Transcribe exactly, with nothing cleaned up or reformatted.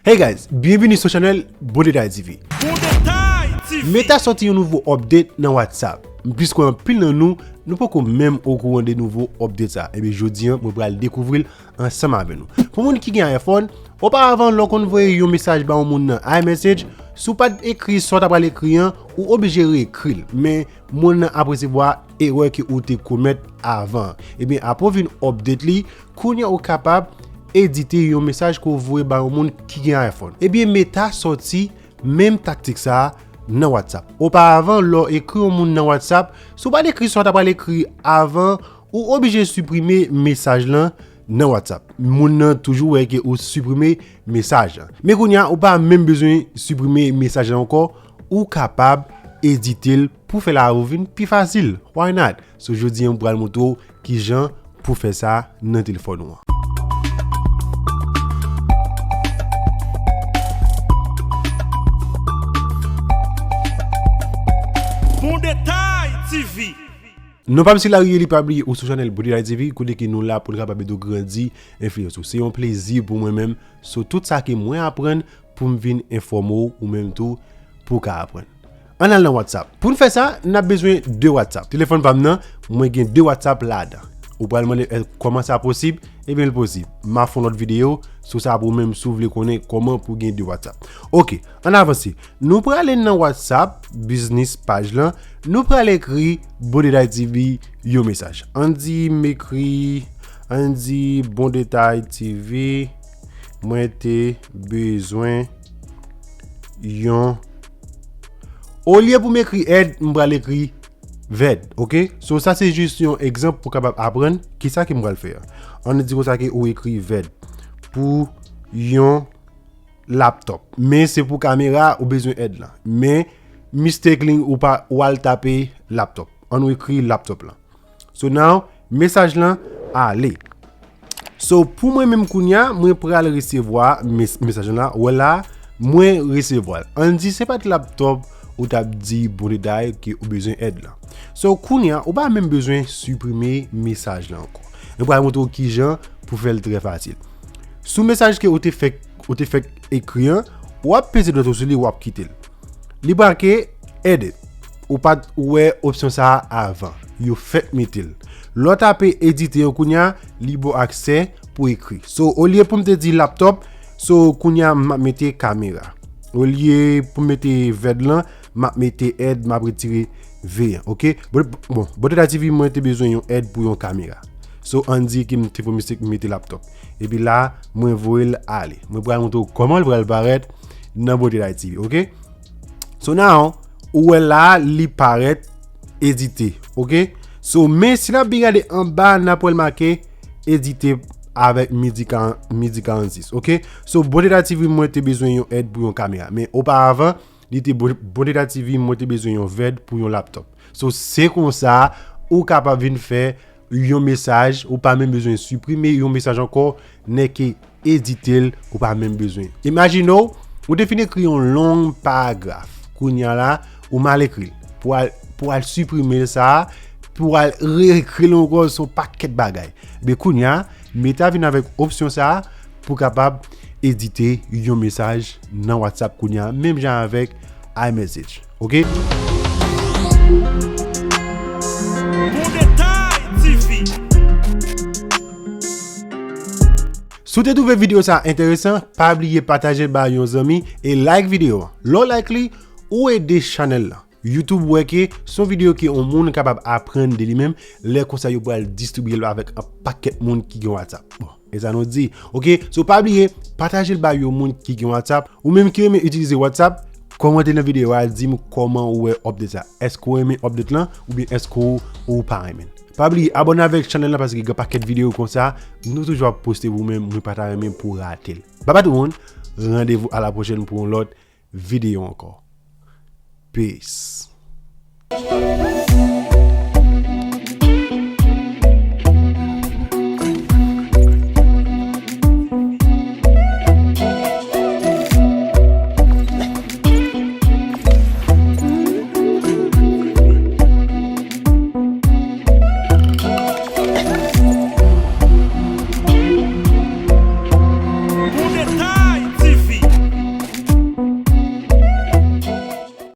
Hey guys, byenvini sou chanèl Bon Detay T V. Bon Detay T V. Meta sòti yon nouvo update nan WhatsApp. M plis kwè anpil nan nou, nou poko menm okouran de nouvo update sa. Ebyen, jodi a, mwen pral dekouvri l ansanm avè nou. Pou moun ki gen iPhone, oparavan, lè w konn voye yon mesaj ba yon moun nan iMessage, si w pa t ekri sa w ta pral ekri an, ou oblije reekri l. Men, moun nan ap resevwa erè ke ou te komèt avan. Ebyen, apre w vin update li, kounye a ou kapab edite yon mesaj ke w voye ba yon moun ki gen iPhone. Ebyen, Meta sòti menm taktik sa a nan WhatsApp. Oparavan, lè w ekri yon moun nan WhatsApp, si w pa t ekri sa w ta pral ekri avan, ou oblije siprime mesaj lan nan WhatsApp. Moun nan toujou wè ke ou siprime mesaj lan. Men kounye a, ou pa menm bezwen siprime mesaj lan ankò, ou kapab edite l pou fè lavi w vin pi fasil. Why not? So, jodi a, m pral montre w kijan pou fè sa nan telefòn ou an. Bon Detay T V. Non pa m se Larry Eli, pa bliye ou sou chanèl Bon Detay T V, kote ke nou la pou n kapab ede w grandi enfliyans ou. Se yon plezi pou mwen menm. So, tout sa ke mwen aprann pou m vin enfòme w, ou menm tou, pou w ka aprann. Ann al nan WhatsApp. Pou n fè sa, n ap bezwen de WhatsApp. Telefòn pa m nan, mwen gen de WhatsApp ladan. Ou pral mande, "Èske, kòman sa posib?" Ebyen, l posib. M a fè yon lòt videyo sou sa pou ou menm si w vle konnen kòman pou w gen de WhatsApp. Oke, ann avanse. Nou prale nan WhatsApp, business paj lan. Nou prale ekri Bon Detay T V yon mesaj. Ann di m ekri, ann di Bon Detay T V, mwen te bezwen yon. Olye pou m ekri èd, m pral ekri vèd, oke? So, sa se jis yon egzanp pou w kapab aprann kisa ke m pral fè a. Ann di konsa ke ou ekri vèd pou yon laptop. Men se pou kamera ou bezwen èd lan. Men, mistakenly, ou pa, ou al tape laptop. Ann nou ekri laptop lan. So now, mesaj lan ale. So, pou mwen menm kounye a, mwen pral resevwa mes-, mesaj lan la. Wè la, mwen resevwa l. Ann di se pa t laptop ou t ap di Bon Detay ke ou bezwen èd lan. So, kounye a, ou pa menm bezwen siprime mesaj lan ankò. Mwen pral montre w kijan pou fè l trè fasil. Sou mesaj ke ou te fèk, ou te fèk ekri an, w ap peze dwèt ou sou li, w ap kite l. Li make edit. Ou pa t wè opsyon sa a avan. Yo fèk mete l. Lè w tape edite yo kounye a, li ba w aksè pou ekri. So, olye pou m te di laptop, so, kounye a, m ap mete kamera. Olye pou m mete vèd lan, m ap mete èd, m ap retire V an, oke? Bon, bon, Bon Detay T V, mwen te bezwen yon èd pou yon kamera. So, ann di ke m te fè yon mistake, m mete laptop. Epi la, mwen voye l ale. Mwen pral montre w kòman l pral parèt nan Bon Detay T V, oke? So now, ou wè la, li parèt edite, oke? So, men si n ap byen gade anba, n ap wè l make edite avèk midi ka-, midi karannsis, oke? So, Bon Detay T V, mwen te bezwen yon èd pou yon kamera. Men oparavan, li te Bon, Bon Detay T V, mwen te bezwen yon vèd pou yon laptop. So, se konsa, ou kapab vin fè yon mesaj, ou pa menm bezwen siprime yon mesaj ankò, nèke edite l, ou pa menm bezwen. Imajine w, ou te fin ekri yon long paragraf. Kounye a la, ou mal ekri l. Pou al, pou al siprime l sa a, pou al reekri l ankò, se yon pakèt bagay. Men kounye a, Meta vin avèk opsyon sa a pou kapab edite yon mesaj nan WhatsApp kounye a, menm jan avèk iMessage. Oke? Bon Detay T V. Si w te twouve videyo sa a enteresan, pa bliye pataje l ba yon zanmi e like videyo a. Lè w like li, ou ede chanèl lan. YouTube wè ke se yon videyo ke yon moun kapab aprann de li menm, lè konsa yo pral distribye l avèk yon pakèt moun ki gen WhatsApp. Bon, e sa nou di. Oke, so pa bliye, pataje l ba yon moun ki gen WhatsApp. Ou menm ki renmen itilize WhatsApp, kòmante nan videyo a, di m kòman ou wè update sa. Èske w renmen update lan, oubyen èske w, ou pa renmen l? Pa bliye abòne avèk chanèl lan paske gen pakèt videyo konsa, nou toujou ap poste pou ou menm, mwen pa ta renmen pou w rate l. Bye bye tout moun, randevou a la pwochèn pou yon lòt videyo ankò. Peace.